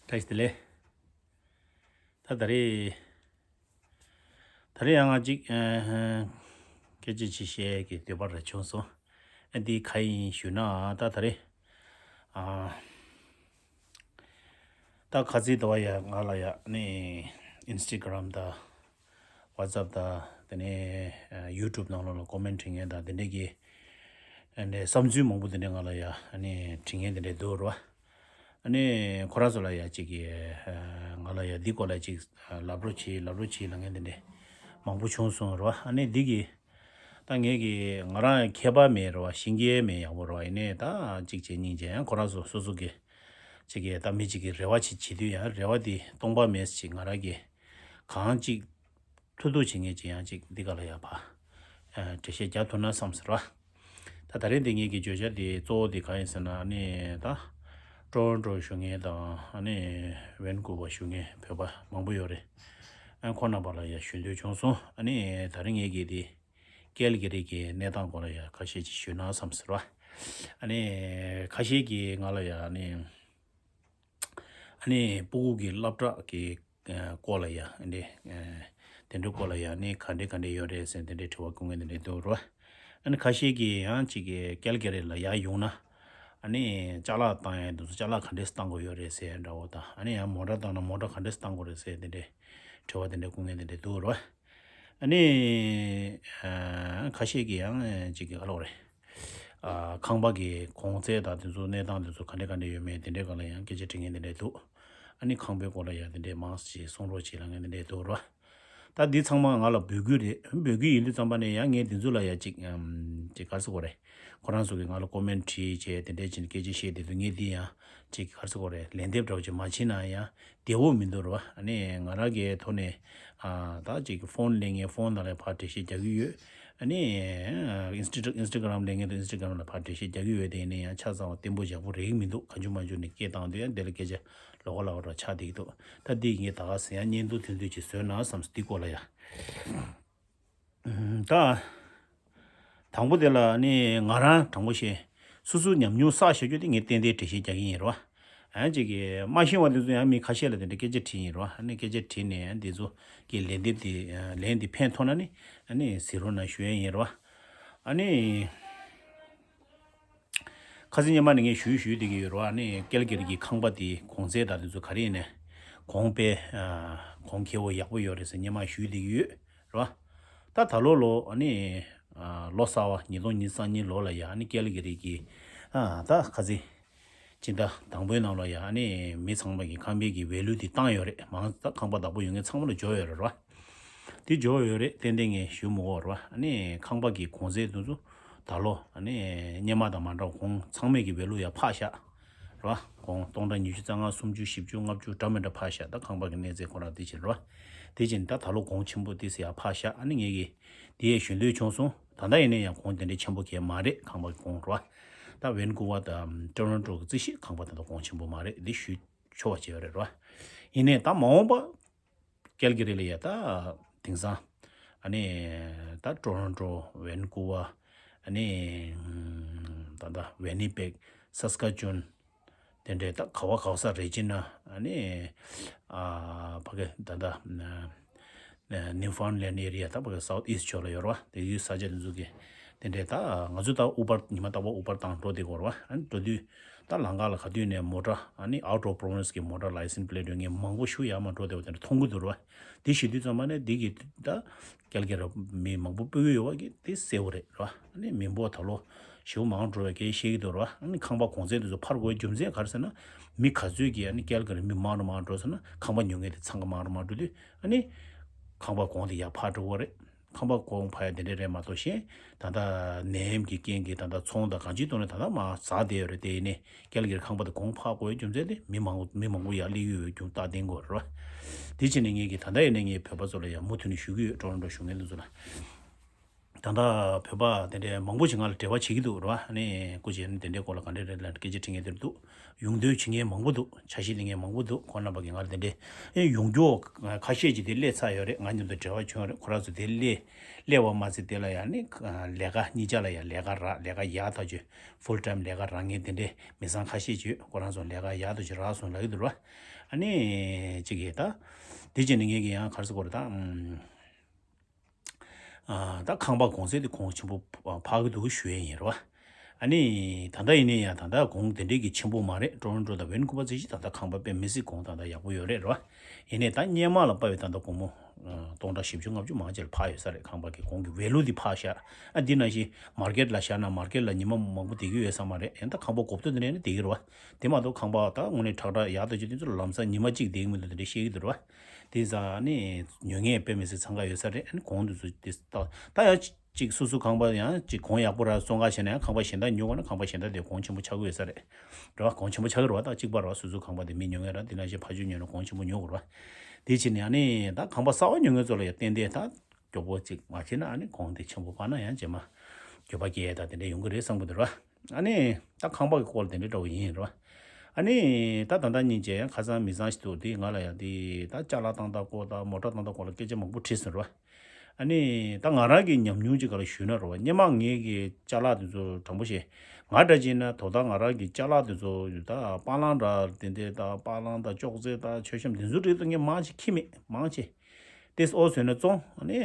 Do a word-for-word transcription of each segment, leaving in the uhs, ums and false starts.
བཀྲ་ཤིས་བདེ་ལེགས། ད་ད་རེས་ད་རེས་ཡང་ང་གཅིག་ཨ་སྐད་ཆ་ཅིག་བཤད་ཀྱི་འདོད་པ་རེ་བྱུང་སོང་། ཨ་འདི་ག་ཡིན་ཞུས་ན་ད་ད་རེས་ཨ་ད་ཁ་ཚིག་ཟླ་བ་ཡ་ང་ལ་ཡ་ནི་ཨིན་སི་ཊ་གྷ་རམ་དང་། ཝ་ཊི་སི་ཨེབ་དང་དེ་ནས་ཡུ་ཊུབ་ནང་ལོགས་ལ་ཀོ་མེན་ཊི་བྲིས་མཁན་དང་དེ་འདྲས་ཀྱི་ཨ་ནི་བསམ་ཚུལ་མང་པོ་དེ་འདྲས་ང་ལ་ཡ་ཨ་ནི་བྲིས་མཁན་དེ་འདྲས་འདུག་རོ། ཨ་ནི་ཁོ་རང་ཚོ་ལ་ཡ་གཅིག་གི་ང་ལ་ཡ་འདི་སྐོར་ལ་གཅིག་ལབ་རོགས་བྱེད་ལབ་རོགས་བྱེད་ལབ་མཁན་དེ་འདྲས་མང་པོ་བྱུང་སོང་རོ། ཨ་ནི་འདི་གི་ད་ངས་གི་ང་རང་མཁས་པ་མེད་རོ། ཤེས་མཁན་མེད་ཡག་པོ་རོ། ཡིན་ནའི་ད་གཅིག་བྱས་གཉིས་བྱས་ཡང་ཁོ་རང་ཚོ་སོ་སོ་གི་གཅིག་གི་ད་མི་གཅིག་གི་རེ་བ་ཅིག་བྱེད་དུས་ཡང་རེ་བ་དེ་སྟོང་པ་མེད་ཅིག་ང་རང་གི་གང་ཅིག་ཐུབ་ཐུབ་བྱེད་མཁན་ཅིག་ཡང་ཅིག་འདི་ག་ལ་ཡ་ཕ། ཨ་འགྲེལ་བཤད་རྒྱག་ཐུབ་ན་བསམ་ཟེར་བ། ད་ད་རེས་འདི་ངེད་ཀྱི་བརྗོད་བྱ་འདི་གཙོ་བོ་འདི་གང་ཡིན་ཟེར་ན་ཨ་ནི་ད། ཀྲོ་རོན་ཀྲོ་བཞུགས་མཁན་དང་ཨ་ནི་ཝན་ཀུ་ཝར་བཞུགས་མཁན་བོད་པ་མང་པོ་ཡོད་རེད། ཨ་ཁོང་རྣམ་པ་ལ་ཡ་ཞུ་འདོད་བྱུང་སོང་། ཨ་ནི་ད་རེས་ངེད་ཀྱི་འདི་ཀལ་གྷི་རི་གི་གནས་སྟངས་སྐོར་ལ་ཡ་ཁ་ཤས་ཅིག་ཞུས་ན་བསམ་ཟེར་བ། ཨ་ནི་ཁ་ཤས་ཀྱིས་ང་ལ་ཡ་ཨ་ནི། ཨ་ནི་སྤུ་གུ་གི་སློབ་གྲྭ་གི་ཨ་སྐོར་ལ་ཡ་ཨ་ནི་ཨ་དེ་འདྲའི་སྐོར་ལ་ཡ་ཨ་ནི་ག་འདྲས་ག་འདྲས་ཡོད་རེད་ཟེར་དེ་འདྲའི་དྲི་བ་བཀོད་མཁན་དེ་འདྲས་འདུག་རོ། ཨ་ནི་ཁ་ཤས་ཀྱིས་ཡང་གཅིག་གི་ཀལ་གྷི་རི་ལ་ཡ་ཡོང་ན་ཨ་ནི་ཅ་ལག་བཏང་ཡ་འདུག་ཅ་ལག་ག་འདྲས་བཏང་དགོས་ཡོད་རེད་ཟེར་འདྲ་བོ་དང་ཨ་ནི་ཡང་མོ་ཊ་བཏང་ན་མོ་ཊ་ག་འདྲས་བཏང་དགོས་རེད་ཟེར་དེ་འདྲས་དྲི་བ་དེ་འདྲས་བཀོད་མཁན་དེ་འདྲས་འདུག་རོ། ཨ་ནི་ཨ་ཁ་ཤས་ཀྱིས་ཡང་ཅིག་གི་ཨ་ལོག་རེད། ཨ་ཁང་པ་གི་གོང་ཚད་དང་དེ་ཚོ་གནས་སྟངས་དེ་ཚོ་ག་འདྲས་ག་འདྲས་ཡོད་མེད་དེ་འདྲས་སྒང་ལ་ཡང་སྐད་ཆ་དྲི་མཁན་དེ་འདྲས་འདུག་ཨ་ནི་ཁང་པའི་སྐོར་ལ་ཡང་དེ་འདྲས་མང་ཙམ་གསུང་རོགས་བྱེད་ལབ་མཁན་དེ་འདྲས་འདུག་རོ། ད་འདི་ཚང་མ་ང་ལ་འབོད་སྐུལ་རེད། འབོད་སྐུལ་ཡིན་དུས་ཙམ་པ་ནས་ཡང་ངས་འདི་ཚོ་ལ་ཡང་ཅིག་ཨམ་ཅིག་ག་རེ་ཟེར་དགོས་རེད། ཁོ་རང་ཚོ་གིས་ང་ལ་ཀོ་མེན་ཊི་བྲིས་བྱས་དེ་འདྲས་བྱས་ནས་སྐད་ཆ་བཤད་དེ་དུས་ངས་འདི་ཡང་ཅིག་ག་རེ་ཟེར་དགོས་རེད། ལན་འདེབས་འདྲ་བོ་ཅིག་མ་བྱས་ན་ཡང་བདེ་བོ་མི་འདུག་རེད་བ། ཨ་ནི་ང་རང་གི་ཐོག་ནས་ཨ་ད་ཅིག་ཕོན་ལེན་མཁན་ཕོན་ནང་ལ་ཕར་འགྲེལ་བཤད་རྒྱག་གི་ཡོད། ཨ་ནི་ཨིན་སི་ཊ་ཨིན་སི་ཊ་གྷ་རམ་ལེན་མཁན་དང་ཨིན་སི་ཊ་གྷ་རམ་ལ་ཕར་འགྲེལ་བཤད་རྒྱག་གི་ཡོད་དེ་ཡིན་ན་ཡང་ཆ་ཚང་བ་བརྟན་པོ་ཡག་པོ་རེག་མི་འདུག་གང་བྱུང་མང་བྱུང་ནས་སྐད་བཏང་དུས་ཡང་དེ་ལ་སྐད་ཆ་ལོག་ག་ལབ་པ་འདྲ་ཆགས་བསྡད་ཀྱི་འདུག་ད་འདི་ངས་ད་ག་ཟེར་ཡང་བརྙན་ཐུང་ཐུང་ཐུང་ཅིག་བཟོས་ན་བསམ་སོང་འདི་སྐོར་ལ་ཡ། ད། དང་པོ་དེ་ལ་ནི་ང་རང་དྲང་པོ་བཤད། སོ་སོའི་ཉམས་མྱོང་བསགས་བཞག་རྒྱུ་དེ་ངས་ཏན་ཏན་འགྲེལ་བཤད་རྒྱག་གི་ཡིན་རོ། ཨ་ཅིག་གིས་མ་ཤེས་པ་དེ་ཚོ་ཡང་མི་ཁ་ཤས་ལ་དེ་འདྲ་སྐད་ཆ་དྲིས་ཡིན་རོ། ཨ་ནི་སྐད་ཆ་དྲིས་ནས་འདི་ཚོ་གི་ལན་འདེབས་དེ་ལན་འདི་ཕན་ཐོགས་ན་ནི་ཨ་ནི་གཟིགས་རོགས་གནང་ཞུ་ཡ་ཡིན་རོ། ཨ་ནི། ཁ་སང་སྔོན་མ་ནས་ངས་ཞུས་ཞུས་བསྡད་ཀྱི་ཡོད་རེད་བ། ཨ་ནི་ཀལ་གྷི་རི་གི་ཁང་པ་དེ་གོང་ཚད་དང་དེ་ཚོ་ག་རེ་ཡིན་ནའི་གོང་དཔེ་གོང་ཁེ་པོ་ཡག་པོ་ཡོད་རེད་ཟེར་སྔོན་མ་ཞུས་བསྡད་ཀྱི་ཡོད་རེད་བ། ད་ད་ལོ་ལོ་ཨ་ནི་ལོ་གསར་བ་ཉིས་སྟོང་ཉི་ཤུ་རྩ་གཉིས་ལོ་ལ་ཡ་ཨ་ནི་ཀལ་གྷི་རི་གི་ད་ཁ་སང་སྤྱི་ཟླ་དང་པོའི་ནང་ལ་ཡ་ཨ་ནི་མི་ཚང་མ་གི་ཁང་པའི་གི་ཝེ་ལུ་དེ་བཏང་ཡོད་རེད། མང་ད་ཁང་པ་བདག་པོ་ཡོད་མཁན་ཚང་མ་ལ་འབྱོར་ཡོད་རེད་བ། དེ་འབྱོར་ཡོད་རེད། ཏན་ཏན་ངས་ཞུ་མི་དགོས་རེད་བ། ཨ་ནི་ཁང་པ་གི་གོང་ཚད་དེ་ཚོ་ད་ལོ་ཨ་ནི་སྔོན་མ་དང་མ་འདྲ་བ་གོང་ཚང་མས་ཀྱི་ཝེ་ལུ་ཡར་འཕར་བཞག་རེད་བ། གོང་སྟོང་ཕྲག་ཉི་ཤུ་རྩ་ལྔ་སུམ་ཅུ་བཞི་བཅུ་ལྔ་བཅུ་འདྲ་མི་འདྲ་འཕར་བཞག་ད་ཁང་པ་གི་གནས་ཚད་ཁོ་རང་དེ་བཞིན་རེད་བ། དེ་བཞིན་ད་ད་ལོ་གོང་ཆེན་པོ་དེ་ཚོ་ཡར་འཕར་བཞག་ཨ་ནི་ངས་ཀྱི་དེ་ཡས་ཞུ་འདོད་བྱུང་སོང་། ད་ལྟ་ཡིན་ན་ཡང་གོང་དེ་འདྲའི་ཆེན་པོ་གང་ཡང་མ་རེད། ཁང་པ་གི་གོང་རེད་བ། ད་ཝན་ཀུ་ཝར་དང་ཊོ་རོན་ཊོ་གི་རྩིས་གཞི་ཁང་པ་ད་ལྟ་གོང་ཆེན་པོ་མ་རེད། འདི་ཞུ་ཆོག་པ་བྱས་པ་རེད་རོ། ཡིན་ནའི་ད་མ་འོངས་པ་ཀལ་གྷི་རི་ལ་ཡ་ད་དེང་སང་ཨ་ནི་ད་ཊོ་རོན་ཊོ་ཝན་ཀུ་ཝར་ཨ་ནི་ད་ད་ཝི་ནི་པེག་སཱ་སི་ཀ་ཅུན་དེ་འདྲའི་ད་ག་བ་ག་ས་རེ་ཇི་ན་ཨ་ནི་ཨ་ཕ་གི་ད་ད་ནིའུ་ཕའུན་ལེན་ཨེ་རི་ཡ་ད་ཕ་གི་སའུ་ཐི་ཨིསྟ་ཕྱོགས་ལ་ཡོད་རེད་བ། དེ་ཡུལ་ས་ཆ་དེ་ཚོ་གི་དེ་འདྲའི་ད་ང་ཚོ་ད་ཨུ་བར་ཉི་མ་རྟག་པར་ཨུ་བར་བཏང་འགྲོ་བསྡད་ཀྱི་ཡོད་རེད་བ། ཨ་ནི་འགྲོ་དུས་ད་ལམ་ཁ་ལ་ག་དུས་ནས་མོ་ཊ་ཨ་ནི་out of province གི་མོ་ཊ་ལའི་སེན་སི་པི་ལེ་ཊི་ཡོད་མཁན་མང་པོ་ཞེ་པོ་ཡར་མར་འགྲོ་བསྡད་པ་དེ་འདྲ་མཐོང་གི་འདུག་རེད་བ། དེ་ཤེས་དུས་ཙམ་པ་ནས་འདི་གི་ད་ཀལ་གྷི་རི་མི་མང་པོ་སྤོ་གི་ཡོད་པ་གི་དེ་གསལ་པོ་རེད་རེད་བ། ཨ་ནི་མི་འབོར་ད་ལོ་ཞེ་པོ་མང་འགྲོ་བའི་སྐད་བཤད་ཀྱི་འདུག་རེད་བ། ཨ་ནི་ཁང་པ་གོང་ཚད་དེ་ཚོ་འཕར་དགོས་པའི་རྒྱུ་མཚན་ག་རེ་ཟེར་ན། མི་ག་ཚོད་ཀྱིས་ཨ་ནི་ཀལ་གྷི་རི་མི་མང་རུ་མང་རུ་འགྲོ་ཟེར་ན་ཁང་པ་ཉོ་མཁན་དེ་ཚང་གི་མང་རུ་མང་རུ་འགྲོ་དུས་ཨ་ནི་ཁང་པ་གོང་དེ་ཡར་འཕར་འགྲོ་གི་རེད། ཁང་པ་གོང་འཕར་ཡ་དེ་འདྲ་རེད་མ་གཏོགས་གཞན་ད་ལྟ་ནད་ཡམས་ཀྱི་རྐྱེན་གྱིས་ད་ལྟ་ཚོང་དང་གང་ཅིའི་ཐོག་ནས་ད་ལྟ་མར་ཟག་བསྡད་ཡོད་རེད། དེ་ཡིན་ནའི་ཀལ་གྷི་རི་ཁང་པ་དེ་གོང་འཕར་དགོས་པའི་རྒྱུ་མཚན་དེ་མི་མང་པོ་མི་མང་པོ་ཡར་སླེབས་ཀྱི་ཡོད་རྒྱུ་རྟགས་བསྟན་དགོས་རེད་བ། དེ་བྱས་ནས་ངས་ཀྱི་ད་ལྟ་ཡིན་ནའི་ངས་བོད་པ་ཚོ་ལ་ཡང་མུ་མཐུད་ནས་ཞུ་གི་ཡོད། ཊོ་རོན་ཊོ་བཞུགས་མཁན་དེ་ཚོ་ལ། ད་ལྟ་བོད་པ་དེ་འདྲའི་མང་པོ་ཞིག་ང་ལ་འབྲེལ་བ་བྱེད་ཀྱི་འདུག་རེད་བ། ཨ་ནི་སྐུ་མཁྱེན་དེ་འདྲའི་སྐོར་ལ་ག་འདྲ་རེད་ལབ་སྐད་ཆ་དྲི་མཁན་དེ་འདུག་ཡོང་འདོད་བྱེད་མཁན་མང་པོ་འདུག་འཆར་གཞི་ལེན་མཁན་མང་པོ་འདུག་ཁོང་རྣམ་པ་གིས་ང་ལ་དེ་འདྲའི་ཨེ་ཡོང་རྒྱུ་ཁ་ཤས་ཀྱིས་དེ་སླེབས་ཚར་ཡོད་རེད། ང་མཉམ་དུ་འབྲེལ་བ་བྱུང་ཡོད་རེད། ཁོ་རང་ཚོ་དེ་སླེབས་སླེབས་པ་མ་ཟད་དེ་ལ་ཡང་ནི་ལས་ཀ་གཉིས་ཆ་ལ་ཡང་ལས་ཀ་རག་ལས་ཀ་ཡག་ཐག་ཆོད་ཕུལ་ཊའིམ་ལས་ཀ་རག་མཁན་དེ་འདྲའི་མི་ཚང་ཁ་ཤས་ཀྱིས་ཁོ་རང་ཚོ་ལས་ཀ་ཡག་ཐག་ཆོད་རག་སོང་ལབ་ཀྱི་འདུག་རེད་བ། ཨ་ནི་གཅིག་གིས་ད་དེ་བྱས་ནས་ངས་ཀྱི་ཡང་ག་རེ་ཟེར་དགོས་རེད་ད། ཨ། ད་ཁང་པ་གོང་ཚད་དེ་གོང་ཆེན་པོ་འཕར་གྱི་འདུག་ཞུ་ཡས་ཡིན་རེད་བ། ཨ་ནི་ད་ལྟ་ཡིན་ནའི་ཡང་ད་ལྟ་གོང་དེ་འདྲའི་གི་ཆེན་པོ་མ་རེད། ཀྲོ་རོན་ཀྲོ་དང་ཝེན་ཀུ་ཝར་ཙམ་ཞིག་ད་ལྟ་ཁང་པ་དཔེ་མི་སྲིད་གོང་ད་ལྟ་ཡག་པོ་ཡོད་རེད་རེད་བ། ཡིན་ནའི་ད་སྔོན་མ་ལ་དཔག་པའི་ད་ལྟ་སྒོར་མོ་སྟོང་ཕྲག་བཞི་བཅུ་ལྔ་བཅུ་མང་ཆེ་ལ་འཕར་ཡོད་ས་རེད། ཁང་པ་གི་གོང་གི་ཝེ་ལུ་དེ་འཕར་ཤག་ཨ་འདི་ནང་བཞིན་མར་ཀེཊ་ལ་བཞག་ན་མར་ཀེཊ་ལ་ཉི་མ་མང་པོ་བསྡད་ཀྱི་ཡོད་ས་མ་རེད། ཡང་ད་ཁང་པ་གོ་བསྡད་དེ་འདྲ་ཡིན་ན་བསྡད་ཀྱི་རེད་བ། དེ་མ་གཏོགས་ཁང་པ་ད་དངོས་གནས་དྲག་དྲག་ཡག་ཐག་ཆོད་དེ་ཚོ་ལ་ལམ་སང་ཉི་མ་གཅིག་བསྡད་ཀྱི་མི་འདུག་དེ་འདྲ་བཤད་ཀྱི་འདུག་རེད་བ། དེ་ཙང་ནི་ཉོ་མཁན་དཔེ་མི་སྲིད་འཚང་ཁ་ཡོད་ས་རེད། ཨ་ནི་གོང་དུ་ཚུད་དེ་ད་ད་ཡང་གཅིག་སོ་སོ་ཁང་པ་ཡང་གཅིག་གོང་ཡག་པོ་ར་བཙོང་ག་བྱས་ན་ཡང་ཁང་པ་གཞན་དག་ཉོ་དགོས་ན་ཁང་པ་གཞན་དག་དེ་གོང་ཆེན་པོ་ཆགས་ཀྱི་ཡོད་ས་རེད། རེད་བ། གོང་ཆེན་པོ་ཆགས་ཀྱི་རེད་བ། ད་གཅིག་པ་རེད་བ། སོ་སོ་ཁང་པ་དེ་མི་ཉོ་མཁན་ར་དེ་ནང་བཞིན་ཕ་ཆོས་ཉོས་ན་གོང་ཆེན་པོ་ཉོ་དགོས་རེད་བ། དེ་བྱས་ནས་ཨ་ནི་ད་ཁང་པ་གསར་པ་ཉོ་མཁན་ཚོ་ལ་ཡང་ཏན་ཏན་ད་མགྱོགས་པོ་གཅིག་མ་བྱས་ན་ཨ་ནི་གོང་དེ་ཆེན་པོ་འཕར་ན་ཡང་རྗེས་མ་འགྱོད་པ་སྐྱེ་ཡས་ད་དེ་འདྲ་ཡོང་གི་རེད་བསམ་གྱི་འདུག་ར། ཨ་ནི་ད་ཁང་པ་གི་སྐོར་དེ་འདྲ་འདྲ་བོ་ཡིན་རེད་བ། ཨ་ནི་ད་ད་ལྟ་ཉིན་བྱས་ཡང་ཁ་སང་མི་ཚང་ཞིག་འདུག་དེ་ང་ལ་ཡང་དེ་ད་ཅ་ལག་བཏང་སྟངས་སྐོར་དང་མོ་ཊ་བཏང་སྟངས་སྐོར་ལ་སྐད་ཆ་མང་པོ་དྲིས་སོང་རེད་བ། ཨ་ནི་ད་ང་རང་གི་ཉམས་མྱོང་ཅིག་ག་ལ་ཞུས་ན་རེད་བ། སྔོན་མ་ངེད་ཀྱི་ཅ་ལག་དེ་ཚོ་དྲང་པོ་བཤད། ང་འདྲ་བྱས་ན་དོ་བདག་ང་རང་གི་ཅ་ལག་དེ་ཚོ་ད་པ་ལང་འདྲ་དེ་འདྲ་ད་པ་ལང་དང་ཅོག་ཙེ་དང་མཆོད་བཤམས་དེ་ཚོ་རིགས་ད་ངས་མང་ཆེ་ཁྱེར་མེད། མང་ཆེ་ཏེས་ཨོ་ཟོས་ན་བཙོང་། ཨ་ནི་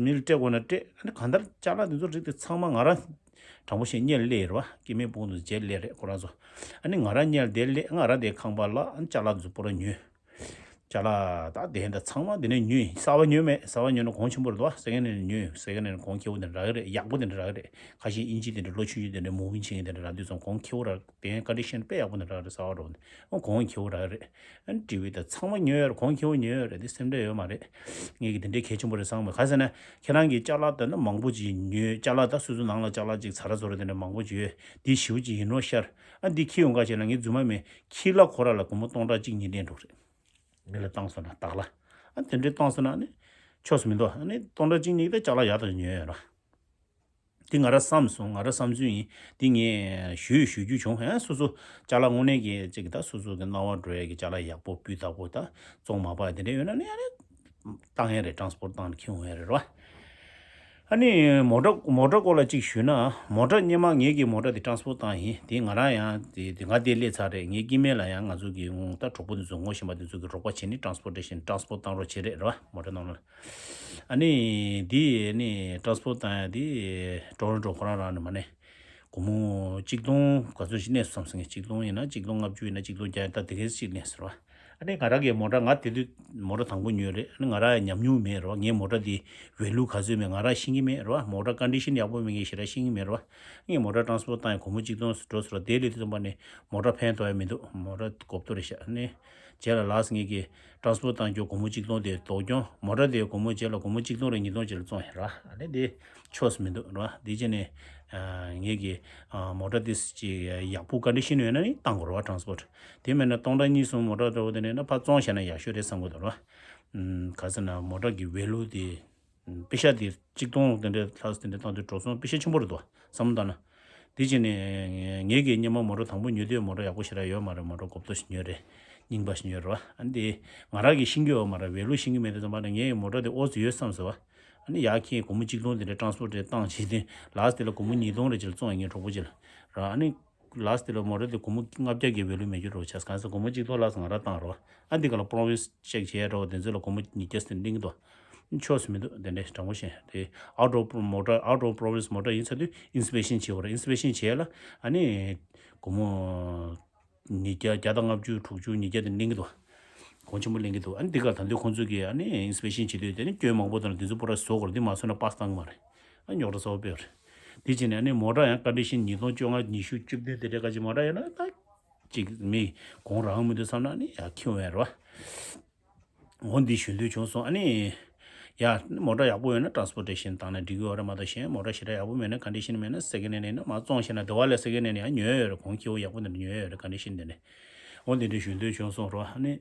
མི་ལ་སྤྲད་དགོས་ན་སྤྲད། ཨ་ནི་གང་ལྟར་ཅ་ལག་དེ་ཚོ་རིགས་དེ་ཚང་མ་ང་རང་དྲང་པོ་བཤད་སྔོན་ལ་སླེབས་རེད་བ། སྐྱེ་དམན་ཕྲུ་གུ་ཚོ་རྗེས་ལ་སླེབས་རེད་ཁོ་རང་ཚོ། ཨ་ནི་ང་རང་སྔོན་ལ་དེར་སླེབས། ང་རང་དེ་ཁང་པ་ལ་ཨ་ནི་ཅ་ལག་དེ་ཚོ་པོ་ར་ཉོས། ཅ་ལག་ད་དེ་འདྲ་ཚང་མ་དེ་ནས་ཉོས། གསར་པ་ཉོས་མེད། གསར་པ་ཉོས་ན་གོང་ཆེན་པོ་རེད་དོ། སེ་ཀེན་ཧེན་ཌི་ཉོས། སེ་ཀེན་ཧེན་ཌི་གོང་ཁེ་པོ་དེ་འདྲ་རག་གི་རེད། ཡག་པོ་དེ་འདྲ་རག་གི་རེད། ཁ་ཤས་དབྱིན་ཇི་དེ་འདྲ་ལོ་ཆུང་ཆུང་དེ་འདྲ་མུ་ཝིང་བྱེད་མཁན་དེ་འདྲ་རག་དུས་ཙམ་གོང་ཁེ་པོ་རག་དེ་ཀོན་ཌི་ཤན་དཔེ་ཡག་པོ་དེ་འདྲ་རག་གི་རེད། གསར་པ་འགྲོ་འོང་དེ་ཨ་གོང་ཁེ་པོ་རག་གི་རེད། ཨ་ཊི་ཝི་དང་ཚང་མ་ཉོས་ཡོད་རེད། གོང་ཁེ་པོ་ཉོས་ཡོད་རེད། དེ་སེམས་ཁྲལ་ཡོད་མ་རེད། ངས་ཀྱི་དེ་འདྲའི་གལ་ཆེན་པོ་རེད་བསམ་མེད། ག་ཟེར་ན་ཁྱེད་རང་གིས་ཅ་ལག་ད་ནི་མང་པོ་ཅིག་ཉོས། ཅ་ལག་ད་སོ་སོ་ནང་ལ་ཅ་ལག་ཅིག་ཚ་ར་ཚོ་ར་དེ་འདྲ་མང་པོ་ཅིག་ཡོད། དེ་ཞེ་པོ་ཅིག་ཡིན་ནོ་ཤར། ཨ་འདི་ཁྱི་ཡོང་ག་བྱས་ན་ངས་རྫུན་མ་མེད། ཁྱི་ལ་ཁོ་ར་ལ་སྒོར་མོ་སྟོང་ཕྲག་གཅིག་གཉིས་ལེན་འགྲོ་རེད། མི་ལ་བཏང་སོང་ན་བདག་ལ། ཨ་དེ་འདྲའི་བཏང་སོང་ན་ནི་ཆོག་སུ་མི་འདུག་ཨ་ནི་སྟོང་ཕྲག་གཅིག་གཉིས་ད་ཅ་ལག་ཡག་ཐག་ཉོས་ཡོད་ར། འདི་ང་ར་བསམ་སོང་། ང་ར་བསམ་ཚུལ་ཡིན། འདི་ངས་ཞུས་ཞུ་རྒྱུ་བྱུང་། ཧན་སོ་སོ་ཅ་ལག་དངོས་གནས་ཀྱི་ཅིག་ད་སོ་སོ་གི་སྣང་བ་འགྲོ་ཡས་ཀྱི་ཅ་ལག་ཡག་པོ་སྤུས་དག་པོ་ད་བཙོང་མ་པ་དེ་འདྲ་ཡོད་ན་ནི་ཨ་ནི་བཏང་ཡས་རེད། ཊ་རན་སི་པོར་ཊི་བཏང་ནས་ཁྱེར་འོང་ཡས་རེད་ར། ཨ་ནི་མོ་ཊ་མོ་ཊ་སྐོར་ལ་ཅིག་ཞུས་ན། མོ་ཊ་སྔོན་མ་ངེད་ཀྱི་མོ་ཊ་དེ་ཊ་རན་སི་པོར་ཊི་བཏང་ཡིན། དེ་ང་རང་ཡང་དེ་དེ་ང་དེ་སླེབས་ཚར་རེད། ངའི་སྐྱེ་དམན་ལ་ཡང་ང་ཚོ་གི་ད་གྲོགས་པོ་དེ་ཚོ་ངོ་ཤེས་པ་དེ་ཚོ་གི་རོགས་པ་བྱས་ནས་ཊ་རན་སི་པོར་ཊེ་ཤན་ཊ་རན་སི་པོར་ཊི་བཏང་རོགས་བྱས་རེད་ར། མོ་ཊ་ནང་ལ། ཨ་ནི་འདི་ནི་ཊ་རན་སི་པོར་ཊི་བཏང་ཡ་འདི་ཊོ་རོན་ཊོ་ཁོ་རང་རང་ནས་མ་ནས་སྒོར་མོ་གཅིག་སྟོང་ག་ཚོད་ཞིག་གནས་སོང་བསམ་སོང་ངས། གཅིག་སྟོང་ཡིན་ན་གཅིག་སྟོང་ལྔ་བཅུ་ཡིན་ན་གཅིག་སྟོང་བརྒྱ་ད་དེ་གས་ཞིག་གནས་ཟེར་བ། ཨ་ནི་ང་རང་གི་མོ་ཊ་ང་དེ་དུས་མོ་ཊ་དང་པོ་ཉོས་རེད། ཨ་ནི་ང་རང་ཡང་ཉམས་མྱོང་མེད་རེད་བ། ངའི་མོ་ཊ་དེ་ཝེ་ལུ་ག་ཚོད་མེད་ང་རང་ཤེས་ཀྱི་མེད་རེད་བ། མོ་ཊ་ཀོན་ཌི་ཤན་ཡག་པོ་མེད་ངས་ཞེ་དྲག་ཤེས་ཀྱི་མེད་རེད་བ། ངས་མོ་ཊ་ཊ་རན་སི་པོར་ཊི་བཏང་ཡ་སྒོར་མོ་གཅིག་སྟོང་འགྲོ་ཟེར་བ། དེ་ལས་དུས་ཙམ་པ་ནས་མོ་ཊ་ཕན་ཐོགས་ཡ་མི་འདུག་མོ་ཊ་གོབ་ཏོ་རེད་ཤག་ཨ་ནི་རྗེས་ལ་ལགས་ངེད་ཀྱིས་ཊ་རན་སི་པོར་ཊི་བཏང་རྒྱུ་སྒོར་མོ་གཅིག་སྟོང་དེ་ལྡོག་ཀྱང་མོ་ཊ་དེ་སྒོར་མོ་རྗེས་ལ་སྒོར་མོ་གཅིག་སྟོང་རེ་ཉིས་སྟོང་ཅིག་ལ་བཙོང་ཡ་ར། ཨ་ནི་དེ་ཆོག་སུ་མི་འདུག་ར། དེ་བྱས་ནས་ངེད་ཀྱིས་མོ་ཊ་དེ་ཅིག་ཡག་པོ་ཀོན་ཌི་ཤན་ཡོད་ན་ནི་བཏང་དགོས་ར་བ། ཊ་རན་སི་པོར་ཊི་དེ་མེད་ན་སྟོང་ཕྲག་གཉིས་གསུམ་མོ་ཊ་འདྲ་བོ་དེ་ནས་ན་ཕར་བཙོང་བྱས་ན་ཡག་ཤོས་རེད་བསམ་གི་འདུག་ར། ག་ཟེར་ན་མོ་ཊ་གི་ཝེ་ལུ་དེ། པེ་ཤ་དེ་གཅིག་སྟོང་དེ་འདྲའི་ལྷག་དེ་འདྲའི་བཏང་དུས་འགྲོ་སོང་པེ་ཤ་ཆེན་པོ་རེད་དོ་བསམ་བློ་བཏང་ན། དེ་བྱས་ནས་ངེད་ཀྱིས་སྔོན་མ་མོ་ཊ་དང་པོ་ཉོས་དུས་མོ་ཊ་ཡག་པོ་ཞེ་དྲག་ཡོད་མ་རེད། མོ་ཊ་གོབ་ཏོ་ཞིག་ཉོས་རེད། རྙིང་པ་ཞིག་ཉོས་རེད་བ། ཨ་ནི་དེ་ང་རང་གིས་ཤེས་ཀྱི་ཡོད་མ་རེད། ཝེ་ལུ་ཤེས་ཀྱི་མེད་དུས་ཙམ་པ་ནས་ངའི་མོ་ཊ་དེ་ཨོ་ཙི་ཡོད་བསམ་ཟེར་བ། ཨ་ནི་ཡག་ཁྱེད་སྒོར་མོ་གཅིག་སྟོང་དེ་འདྲའི་ཊ་རན་སི་པོར་ཊི་རེ་བཏང་བྱས་དུས་ལགས་དེ་ལ་སྒོར་མོ་ཉིས་སྟོང་རེ་ཅིག་ལ་བཙོང་ཡ་ངའི་གྲོགས་པོ་ཅིག་ལ་ར། ཨ་ནི། ལགས་དེ་ལ་མོ་ཊ་དེ་སྒོར་མོ་ལྔ་བརྒྱ་གི་ཝེ་ལུ་མེད་རྒྱུ་འགྲོ་ཆགས། གང་ཟེར་སྒོར་མོ་གཅིག་སྟོང་ལགས་ང་རང་བཏང་རོགས། ཨ་འདི་ག་ལ་པོ་རོ་མི་སི་ཅེག་བྱས་རོགས། དེ་ཚོ་ལ་སྒོར་མོ་ཉིས་བརྒྱ་ཟེར་གླེང་གི་འདུག་ཆོག་སུ་མི་འདུག་དེ་འདྲའི་དྲང་པོ་བཤད་དེ་out of pro- motor out of province མོ་ཊ་out of province མོ་ཊ་ཡིན་ཚར་དུས་ཨིན་སི་པེག་ཤན་བྱེད་དགོས་རེད། ཨིན་སི་པེག་ཤན་བྱས་ལ་ཨ་ནི་སྒོར་མོ་ཉིས་བརྒྱ་བརྒྱ་དང་ལྔ་བཅུ་དྲུག་ཅུ་ཉིས་བརྒྱ་དེ་གླེང་གི་འདུག་གོང་ཆེན་པོ་གླེང་གི་འདུག་ཨ་ནི་འདི་ག་ད་དུང་ཁོང་ཚོ་གིས་ཨ་ནི་ཨིན་སི་པེག་ཤན་བྱེད་དུས་དེ་ནི་སྐྱོན་མང་པོ་དང་དེ་ཚོ་པོ་ར་བཟོ་དགོས་རེད། འདི་མ་བཟོ་ན་པཱ་སི་བཏང་གི་མ་རེད། ཨ་རྙོག་དྲ་གསར་པ་སྤེལ་བ་རེད། དེ་བྱས་ནས་ཨ་ནི་མོ་ཊ་ཡང་ཀོན་ཌི་ཤན་ཉིས་སྟོང་བཅོ་ལྔ་ཉི་ཤུ་བཅུ་བདུན་དེ་འདྲའི་ཁ་ཅིག་མོ་ཊ་ཡོད་ན་ད་ཅིག་མི་གོང་རང་མི་འདུག་བསམ་ན་ཨ་ནི་ཡར་འཁྱེར་འོང་ཡ་རེད་བ། འོ་འདི་ཞུ་འདོད་བྱུང་སོང་། ཨ་ནི་ཡ་མོ་ཊ་ཡག་པོ་ཡོད་ན་ཊ་རན་སི་པོར་ཊེ་ཤན་བཏང་ན་འགྲིག་གི་ཡོད་རེད་མ་གཏོགས་གཞན་མོ་ཊ་ཞེ་དྲག་ཡག་པོ་མེད་ན་ཀོན་ཌི་ཤན་མེད་ན་སེ་ཀེན་ཧེན་ཌི་ཡིན་ན་མར་བཙོང་བྱས་ན་དེ་བ་ལས་སེ་ཀེན་ཧེན་ཌི་ཡང་ཉོས་ཡོད་རེད། གོང་ཁེ་པོ་ཡག་པོ་འདི་འདྲ་ཉོས་ཡོད་རེད། ཀོན་ཌི་ཤན་འདི་ནས་འོ་འདི་འདྲ་ཞུ་འདོད་བྱུང་སོང་རོ། ཨ་ནི།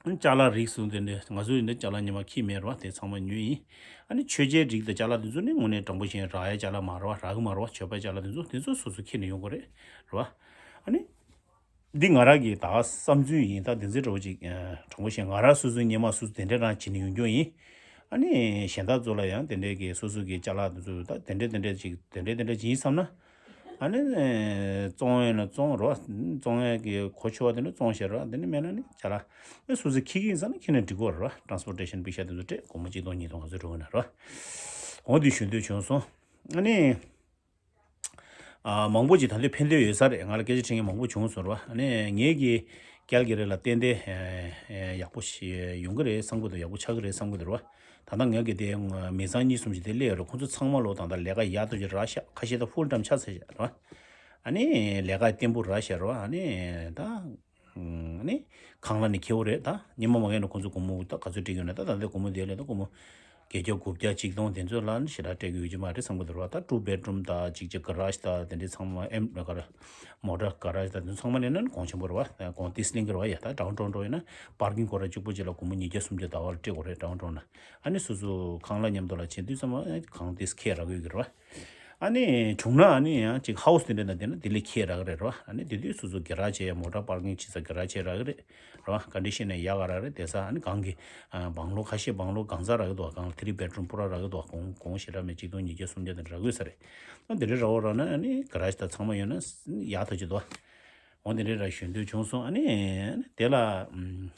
ཅ་ལག་རིགས་སུ་དེ་འདྲ་ང་ཚོ་ཡིན་ན་ཅ་ལག་ཉི་མ་ཁྱི་མེད་ར་བ། དེ་ཚང་མ་ཉོས་ཡིན། ཨ་ནི་མཆོད་མཇལ་རིགས་དང་ཅ་ལག་དེ་ཚོ་ནི་དངོས་གནས་དྲང་པོ་བཤད་རག་ཡ་ཅ་ལག་མ་ར་བ། རག་གི་མ་ར་བ། མཆོད་པའི་ཅ་ལག་དེ་ཚོ་དེ་ཚོ་སོ་སོ་ཁྱེར་ནས་ཡོང་དགོས་རེད་ར་བ། ཨ་ནི། འདི་ང་རང་གི་ད་བསམ་ཚུལ་ཡིན། ད་འདི་ཚོའི་འདྲ་བོ་ཅིག་དྲང་པོ་བཤད་ང་རང་སོ་སོའི་སྔོན་མ་སོ་སོ་དེ་འདྲ་རང་བྱེད་ནས་ཡོང་རྒྱུ་ཡིན། ཨ་ནི་གཞན་དག་ཚོ་ལ་ཡང་དེ་འདྲའི་གི་སོ་སོ་གི་ཅ་ལག་དེ་ཚོ་ད་དེ་འདྲ་དེ་འདྲ་ཅིག་དེ་འདྲ་དེ་འདྲ་ཅིག་ཡིན་བསམ་ན། ཨ་ནི་བཙོང་ཡོད་ན་བཙོང་རོགས། བཙོང་ཡས་ཀྱི་གོ་ཆོད་པ་དེ་འདྲ་བཙོང་བཞག་རོགས། དེ་ནི་མེད་ན་ནི་ཅ་ལག་ཨ་སོ་སོ་ཁྱེར་གི་ཡིན་བསམ་ན་ཁྱེར་ནས་འགྲིག་གི་རེད་ར། ཊེ་རན་སི་པོར་ཊེ་ཤན་པི་ཤ་དེ་ཚོ་སྤྲད། སྒོར་མོ་གཅིག་སྟོང་གཉིས་སྟོང་ག་ཚོད་འགྲོ་གི་ན་ར། འོ་དེ་ཞུ་འདོད་བྱུང་སོང་། ཨ་ནི། ཨ་མང་པོ་ཅིག་ད་ལྟ་ཕན་ཐོགས་ཡོད་ས་རེད། ང་ལ་སྐད་ཆ་དྲི་མཁན་མང་པོ་བྱུང་སོང་ར་བ། ཨ་ནི་ངེད་ཀྱི་ཀལ་གི་རི་ལ་ཏན་ཏན་ཨེ་ཡག་པོ་ཞིག་ཡོང་གི་རེད་བསམ་གི་འདུག་ཡག་པོ་ཆགས་ཀྱི་རེད་བསམ་གི་འདུག་ར་བ། ད་ལྟ་ངེད་ཀྱི་དེ་མི་ཚང་གཉིས་གསུམ་ཞིག་དེ་སླེབས་ཡོད་རེད། ཁོང་ཚོ་ཚང་མ་ལོ་ད་ལྟ་ལས་ཀ་ཡག་ཐག་ཆོད་རག་ཤག་ཁ་ཤས་ད་ཕུལ་ཊེམ་ཆགས་ཚར་ཤག་ར་བ། ཨ་ནི་ལས་ཀ་བརྟན་པོ་རག་ཤག་ར་བ། ཨ་ནི་ད། ཨ་ནི་ཁང་གླ་ནི་ཁེ་བོ་རེད། ད་ཉི་མ་མ་གན་ནས་ཁོང་ཚོ་སྒོར་མོ་ད་ག་ཚོད་སྤྲད་ཀྱི་ཡོད་ན། ད་ད་ལྟའི་སྒོར་མོ་དེ་ལས་ད་སྒོར་མོ་བརྒྱད་བརྒྱ་དགུ་བརྒྱ་ཆིག་སྟོང་དེ་ཚོ་ལ་ནི་ཞེ་དྲག་སྤྲད་ཀྱི་ཡོད་ཀྱི་མ་རེད་བསམ་གྱི་འདུག་ར་བ། ད་ཊུ་བེད་རུམ་ད་གཅིག་གཅིག་ག་ར་ཤི་ད་དེ་འདྲའི་ཚང་མ་ཨེམ་ག་ར་མོ་ཊ་ག་ར་ཤི་ད་དེ་ཚོ་ཚང་མ་ནས་ན་གོང་ཆེན་པོ་རེད་བ། གོང་ཏི་སི་ལིང་གི་རེད་བ། ཡ་ད་ཌའུན་ཊའུན་འགྲོ་ཡོད་ན་པར་ཀིང་སྐོར་ར་གཅིག་པོ་གཅིག་ལ་སྒོར་མོ་ཉིས་བརྒྱ་སུམ་བརྒྱ་ཟླ་བ་ལ་སྤྲད་དགོས་རེད་ཌའུན་ཊའུན་ལ། ཨ་ནི་སོ་སོ་ཁང་གླ་མཉམ་དུ་ལ་བྱེད་དུས་ཙམ་པ་གང་ཏི་སི་ཁེ་རག་ཡོད་ཀྱི་རེད་བ། ཨ་ནི་བྱུང་ན་ཨ་ནི་ཡང་ཅིག་ཧའུ་སི་དེ་འདྲ་ན་དེ་ན་དེ་ལས་ཁེ་རག་གི་རེད་རོ། ཨ་ནི་དེ་དུས་སོ་སོ་གི་ར་བྱས་ཡ་མོ་ཊ་པར་ཀིང་བྱེད་ས་གི་ར་བྱས་རག་གི་རེད་རོ། ཀོན་ཌི་ཤན་ནས་ཡག་ག་རག་རེད། དེ་ས་ཨ་ནི་གང་གི་བང་ལོ་ཁ་ཤས་བང་ལོ་གང་ས་རག་གི་འདུག་གང་ལ་ཐི་རི་བེད་རུམ་པུ་ར་རག་གི་འདུག་གོང་གོང་ཞེ་དྲག་མེད་གཅིག་སྟོང་ཉིས་བརྒྱ་སུམ་བརྒྱ་དེ་འདྲ་རག་གི་ཡོད་ས་རེད། ཨ་དེ་འདྲ་རག་འོ་རག་ན་ཨ་ནི་གི་ར་ཞིག་ད་ཚང་མ་ཡོད་ན་ཡག་ཐག་ཆོད་འདུག་འོ་དེ་འདྲ་ར་ཞུ་འདོད་བྱུང་སོང་། ཨ་ནི་དེ་ལ་ཨམ།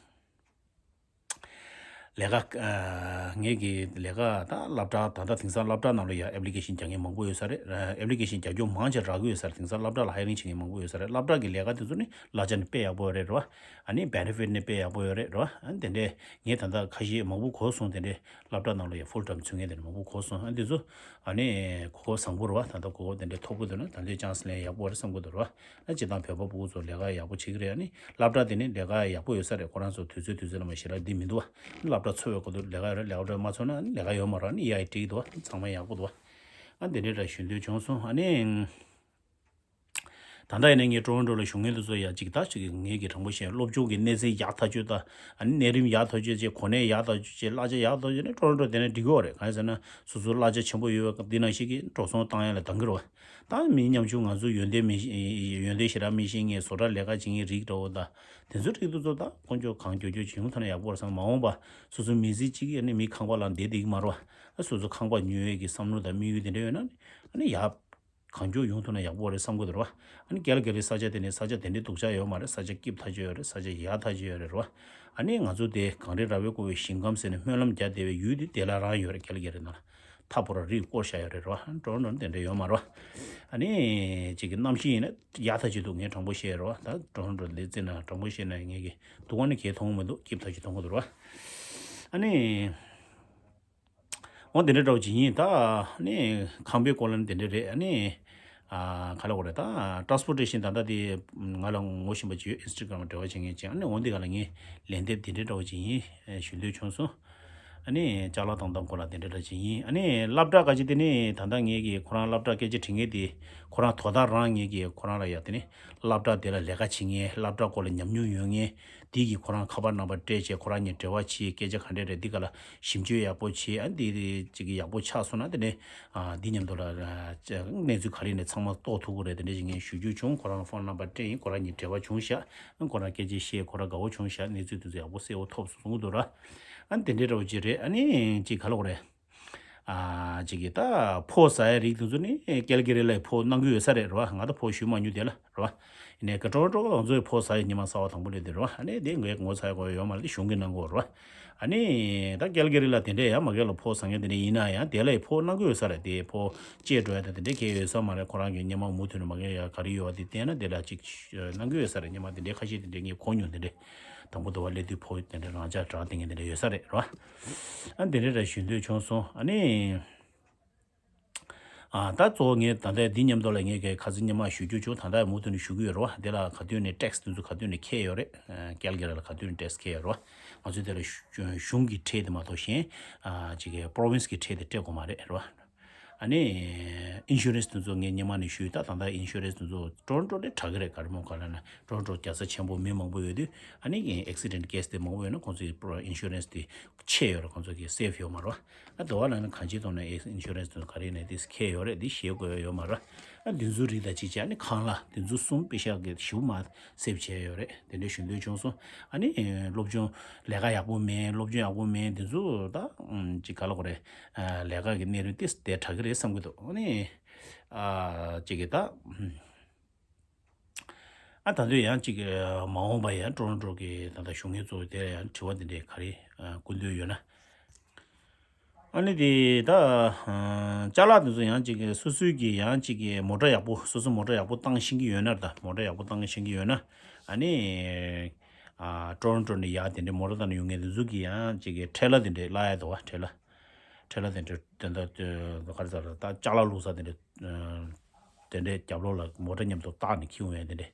ལས་ཀ་ཨ་ངེད་ཀྱི་ལས་ཀ་ད་སློབ་གྲྭ་ད་ལྟ་དེང་སང་སློབ་གྲྭ་ནང་ལ་ཡང་ཨེབ་ལི་ཀེ་ཤན་རྒྱག་མཁན་མང་པོ་ཡོད་ས་རེད། ཨེབ་ལི་ཀེ་ཤན་རྒྱག་རྒྱུ་མང་ཆེ་རག་གི་ཡོད་ས་རེད། དེང་སང་སློབ་གྲྭ་ལ་ཧའི་རིང་བྱེད་མཁན་མང་པོ་ཡོད་ས་རེད། སློབ་གྲྭ་གི་ལས་ཀ་དེ་ཚོ་ནི་གླ་ཆ་ནི་དཔེ་ཡག་པོ་རེད་རོ། ཨ་ནི་བེ་ནེ་ཕིཊ་ནི་དཔེ་ཡག་པོ་ཡོད་རེད་རོ། ཨ་ནི་དེ་འདྲས་ངས་ད་ལྟ་ཁ་ཤས་མང་པོ་གོ་སོང་། དེ་འདྲས་སློབ་གྲྭ་ནང་ལ་ཡང་ཕུལ་ཊེམ་ཚུད་མཁན་དེ་འདྲས་མང་པོ་གོ་སོང་། ཨ་ནི་དེ་ཚོ་ཨ་ནི་གོ་སྐབས་བཟང་པོ་རེད་བ། ད་ལྟ་གོ་སྐབས་དེ་འདྲས་ཐོབ་གི་འདུག་ན་ད་ལྟའི་ཅན་སི་ལེན་ཡག་པོ་རེད་བསམ་གི་འདུག་རོ། ཨ་སྤྱིར་བཏང་བོད་པ་ཕྲུ་གུ་ཚོ་ལས་ཀ་ཡག་པོ་བྱེད་ཀྱི་རེད། ཨ་ནི་སློབ་གྲྭ་དེ་ནི་ལས་ཀ་ཡག་པོ་ཡོད་ས་རེད། ཁོ་རང་ཚོ་དུས་ཚོད་དུས་ཚོད་ལ་མ་ཞེ་དྲག་འདི་མི་འདུག་བ། སློབ་གྲྭ་འཚོ་བའི་སྐབས་དུ་ལས་ཀ་ཡོད་རེད། ལས་ཀ་མ་འཚོ་ན་ཨ་ནི་ལས་ཀ་ཡོད་མ་རེད། ཨ་ནི་ཡ་ཡི་འགྲིག་འདུག་བ། ཚང་མ་ཡག་པོ་འདུག་བ། ཨ་འདི་འདྲའི་འདྲ་ཞུ་འདོད་བྱུང་སོང་། ཨ་ནི་ད་ལྟ་ཡིན་ན་ངས་ཀྲོ་རོན་ཀྲོ་ལ་བཞུགས་མཁན་དེ་ཚོ་ཡ་གཅིག་ད་ཅིག་ངེད་ཀྱི་དྲང་པོ་བཤད་སློབ་སྦྱོང་གི་གནས་ཚད་ཡག་ཐག་ཆོད་ད། ཨ་ནི་གནས་རིམ་ཡག་ཐག་ཆོད་བྱས། གོ་གནས་ཡག་ཐག་ཆོད་བྱས། གླ་ཆ་ཡག་ཐག་ཆོད་ནས་ཀྲོ་རོན་ཀྲོ་དེ་ནས་འགྲིག་གི་ཡོད་རེད། གང་ཡིན་ཟེར་ན་སོ་སོ་གླ་ཆ་ཆེན་པོ་ཡོད་པའི་འདི་ནང་བཞིན་གྱི་འགྲོ་སོང་བཏང་ཡ་ལ་འདང་གི་རེད་བ། ད་མི་ཉམ་ཆུང་ང་ཚོ་ཡོན་ཏན་མི་ཤེས་ཡོན་ཏན་ཞེ་དྲག་མི་ཤེས་མཁན་བཟོ་གྲྭ་ལས་ཀ་བྱེད་མཁན་རིགས་འདྲ་བོ་ད་དེ་ཚོ་རིགས་དེ་ཚོ་ད་ཁོང་ཚོ་གང་མགྱོགས་མགྱོགས་བྱུང་ཐུབ་ན་ཡག་པོ་རེད་བསམ། མ་འོངས་པ་སོ་སོ་མི་ཚེ་གཅིག་གི་ནི་མི་ཁང་པ་ལ་བསྡད་བསྡད་ཀྱི་མ་རེད་བ། ཨ་སོ་སོ་ཁང་པ་ཉོ་ཡས་ཀྱི་བསམ་བློ་དང་དམིགས་ཡུལ་དེ་འདྲ་ཡོད་ན་ཨ་ནི་ཡག་གང་མགྱོགས་ཡོང་ཐུབ་ན་ཡག་པོ་རེད་བསམ་གི་འདུག་ར་བ། ཨ་ནི་ཀལ་ག་རི་ས་ཆ་དེ་ནི་ས་ཆ་དེ་འདྲའི་སྡུག་ཅག་ཡོད་མ་རེད། ས་ཆ་སྐྱིད་ཐག་ཆོད་ཡོད་རེད། ས་ཆ་ཡག་ཐག་ཆོད་ཡོད་རེད་ར་བ། ཨ་ནི་ང་ཚོ་དེ་གངས་རི་ར་བས་བསྐོར་བའི་ཞིང་ཁམས་ཟེར་ནས་སྨོན་ལམ་རྒྱག་བསྡད་པའི་ཡུལ་དེ་དེ་ལ་རང་ཡོད་རེད། ཀལ་ག་རི་ནང་ལ། མཐའ་བོ་ར་རིས་བསྐོར་བཞག་ཡོད་རེད་ར་བ། ཀྲོ་རོན་ཀྲོ་དེ་འདྲ་ཡོད་མ་རེད་བ། ཨ་ནི་གཅིག་གི་གནམ་གཤིས་ཡིན་ན་ཡག་ཐག་ཆོད་འདུག་ངས་དྲང་པོ་བཤད་ར་བ། ད་ཀྲོ་རོན་ཀྲོ་ལས་བརྩིས་ན་དྲང་པོ་བཤད་ན་ངས་ཀྱི་སྡུག་པ་ནི་གས་མཐོང་གི་མི་འདུག་སྐྱིད་ཐག་ཆོད་མཐོང་གི་འདུག་ར་བ། ཨ་ནི། འོ་དེ་འདྲ་འདྲ་བོ་ཅིག་ཡིན། ད་ནི་ཁང་པའི་སྐོར་ལ་ནི་དེ་འདྲ་རེད། ཨ་ནི་ཨ་ག་ལ་གོ་རེད། ད་ཊེ་རན་སི་པོར་ཊེ་ཤན་ད་ལྟ་དེ་ང་ལ་ངོ་ཤེས་པ་ཅིག་ཡོད། ཨིན་སི་ཊ་གྷ་རམ་འབྲེལ་བ་བྱེད་མཁན་ཅིག་ཨ་ནི་འོ་འདི་ག་ལ་ངས་ལན་འདེབས་དེ་འདྲ་འདྲ་བོ་ཅིག་ཡིན་ཞུ་འདོད་བྱུང་སོང་། ཨ་ནི་ཅ་ལག་བཏང་སྟངས་སྐོར་ལ་དེ་འདྲ་འདྲ་ཅིག་ཡིན། ཨ་ནི་སློབ་གྲྭ་ག་ཅིག་དེ་ནི་ད་ལྟ་ངས་ཀྱི་ཁོ་རང་སློབ་གྲྭ་སྐད་ཆ་དྲི་མཁན་དེ་ཁོ་རང་དོ་བདག་རང་ངས་ཀྱི་ཁོ་རང་ལ་ཡ་དེ་ནི་སློབ་གྲྭ་དེ་ལ་ལས་ཀ་བྱེད་མཁན་སློབ་གྲྭ་སྐོར་ལ་ཉམས་མྱོང་ཡོད་མཁན། དེ་གིས་ཁོ་རང་ཁ་པར་ནམ་བར་སྤྲད་བྱས་ཁོ་རང་གཉིས་འབྲེལ་བ་བྱས་སྐད་ཆ་ག་འདྲས་རེད་འདི་ག་ལ་ཞིབ་འཇུག་ཡག་པོ་བྱས། ཨ་འདི་ཅིག་ཡག་པོ་ཆགས་སོང་ན་དེ་ནས་ཨ་འདི་མཉམ་དུ་ལ་ཨ་གནས་ཚུལ་ག་རེ་ནས་ཚང་མ་རྟོགས་ཐུབ་ཀྱི་རེད། དེ་འདྲས་ཞིག་ངས་ཞུ་རྒྱུ་བྱུང་། ཁོ་རང་ཕོན་ནམ་བར་སྤྲད་ཡིན། ཁོ་རང་གཉིས་འབྲེལ་བ་བྱུང་ཤག་ཁོ་རང་སྐད་ཆ་བཤད། ཁོ་རང་དགའ་བོ་བྱུང་ཤག་གནས་ཚུལ་དེ་ཚོ་ཡག་པོ་གསལ་བོ་ཐོབ་སོང་གསུང་གི་འདུག་ར། ཨ་འདི་འདྲས་འདྲ་བོ་ཅིག་རེད། ཨ་ནི་ཅིག་ག་ལ་གོ་རེད། ཨ་ཅིག་གིས་ད་ཕོ་ཟ་ཡ་རིགས་དེ་ཚོ་ནི་ཀལ་ག་རི་ལ་ཕོ་གནང་གི་ཡོད་ས་རེད་ར་བ། ང་ད་ཕོ་ཞུ་མ་མྱོང་དེ་ལ་ར་བ། ཡིན་ནའི་ཀྲོ་རོན་ཀྲོ་ང་ཚོའི་ཕོ་ཟ་ཡ་ཉི་མ་གསར་པ་དང་པོ་རེད་དེ་ར་བ། ཨ་ནི་དེ་ངས་ངོ་ཚ་ཡ་གོ་ཡ་ཡོད་མ་རེད། དེ་གཞུང་གིས་གནང་གི་ཡོད་ར་བ། ཨ་ནི་ད་ཀལ་ག་རི་ལ་དེ་འདྲས་ཡང་མ་གལ་ལ་ཕོ་ཟ་མཁན་དེ་འདྲས་ཡིན་ན་ཡང་དེ་ལ་ཕོ་གནང་གི་ཡོད་ས་རེད། དེ་ཕོ་བཅད་འགྲོ་ཡ་ད་དེ་འདྲས་གལ་ཡོད་ས་མ་རེད། ཁོ་རང་གི་སྔོན་མ་མུ་མཐུད་ནས་མ་གལ་ཡ་ག་རེ་ཡོད་པ་དེ་བལྟས་ན་དེ་ལ་ཅིག་གནང་གི་ཡོད་ས་རེད། སྔོན་མ་དེ་འདྲས་ཁ་ཤས་དེ་འདྲས་ངས་གོ་མྱོང་། དེ་འདྲས་དང་པོ་དུ་བ་སླེབས་དུས་ཕོ་དེ་འདྲས་རང་ཅག་དྲག་དེ་ངས་དེ་འདྲས་ཡོད་ས་རེད་ར་བ། ཨ་དེ་འདྲས་ར་ཞུ་འདོད་བྱུང་སོང་། ཨ་ནི། ཨ་ད་གཙོ་བོ་ངས་ད་ལྟ་འདི་མཉམ་དུ་ལ་ངས་ཀྱི་ཁ་སང་སྔོན་མ་ཞུ་རྒྱུ་བྱུང་། ད་ལྟ་མུ་མཐུད་ནས་ཞུ་གི་ཡོད་རེད་བ། དེ་ལ་ག་དུས་ནས་ཊེག་སི་དེ་ཚོ་ག་དུས་ནས་འཁེལ་ཡོད་རེད། ཨ་ཀལ་ག་རི་ལ་ག་དུས་ནས་ཊེག་སི་འཁེལ་ཡོད་རེད་བ། ང་ཚོས་དེ་ལ་གཞུང་གི་ཁྲལ་དེ་མ་གཏོགས་གཞན་ཨ་ཅིག་གི་པོ་རོ་ཝིན་སི་གི་ཁྲལ་དེ་སྤྲད་དགོས་མ་རེད་རེད་བ། ཨ་ནི་ཨིན་ཤུ་རན་སི་དེ་ཚོ་ངས་སྔོན་མ་ནས་ཞུས། ད་ད་ལྟ་ཨིན་ཤུ་རན་སི་དེ་ཚོ་ཊོ་རོན་ཊོ་ལས་དྲག་གི་རེད། ག་རེ་མོ་ག་ལ་ན་ཊོ་རོན་ཊོ་རྒྱལ་ས་ཆེན་པོ། མི་མང་པོ་ཡོད་དུས། ཨ་ནི་ཨེག་སི་ཌེན་ཊི་ཀེ་སི་དེ་མང་པོ་ཡོད་ན་ཁོང་ཚོའི་ཨིན་ཤུ་རན་སི་དེ་ཆད་ཡོད་རེད། ཁོང་ཚོ་གི་སེབ་ཡོད་མ་རེད། ཨ་དེ་བ་ལ་ནི་གང་ཅིའི་ཐོག་ནས་ཨིན་ཤུ་རན་སི་དེ་ཚོ་ག་རེ་ནས་དེ་ཁེ་ཡོད་རེད། དེ་ཞེད་དགོས་ཡོད་མ་རེད། ཨ་དེ་ཚོའི་རིགས་དང་གཅིག་བྱས། ཨ་ནི་ཁང་གླ་དེ་ཚོ་གསུམ་པེ་ཤག་གིས་ཞེ་པོ་མར་སེབ་བྱས་ཡོད་རེད། དེ་འདྲའི་ཞུ་འདོད་བྱུང་སོང་། ཨ་ནི་སློབ་སྦྱོང་ལས་ཀ་ཡག་པོ་མེད། སློབ་སྦྱོང་ཡག་པོ་མེད། དེ་ཚོ་ད་ཅིག་ག་ལ་གོ་རེད། ལས་ཀ་གི་གནས་རིམ་དེ་དེ་དྲག་གི་རེད་བསམ་གི་འདུག་ཨ་ནི་ཨ་ཅིག་གི་ད་ཨ་ད་དུང་ཡང་ཅིག་མ་འོངས་པ་ཡང་ཊོ་རོན་ཊོ་གི་ད་ལྟ་བཞུགས་མཁན་ཚོ་དེར་ཡང་དྲི་བ་འདི་འདྲའི་ག་རེ་སྐུ་མདུན་ཡོད་ན། ཨ་ནི་དེ་ད་ཅ་ལག་དེ་ཚོ་ཡང་ཅིག་སོ་སོའི་གི་ཡང་ཅིག་གི་མོ་ཊ་ཡག་པོ། སོ་སོ་མོ་ཊ་ཡག་པོ་བཏང་ཤེས་ཀྱི་ཡོད་ན། ད་མོ་ཊ་ཡག་པོ་བཏང་ཤེས་ཀྱི་ཡོད་ན། ཨ་ནི་ཊོ་རོན་ཊོ་ནས་ཡར་དེ་འདྲའི་མོ་ཊ་བཏང་ནས་ཡོང་མཁན་དེ་ཚོ་གི་ཡང་ཅིག་གི་ཁྲལ་ལ་དེ་འདྲའི་གླ་ཡ་འདུག་བ། ཁྲལ་ལ། ཁྲལ་ལ་དེ་འདྲ་དེ་འདྲ་ག་རེ་ཟེར། ད་ཅ་ལག་བླུགས་ས་དེ་འདྲ་དེ་འདྲའི་རྒྱབ་ལོགས་ལ་མོ་ཊ་མཉམ་དུ་བཏགས་ནས་འཁྱེར་འོང་ཡ་དེ་འདྲ།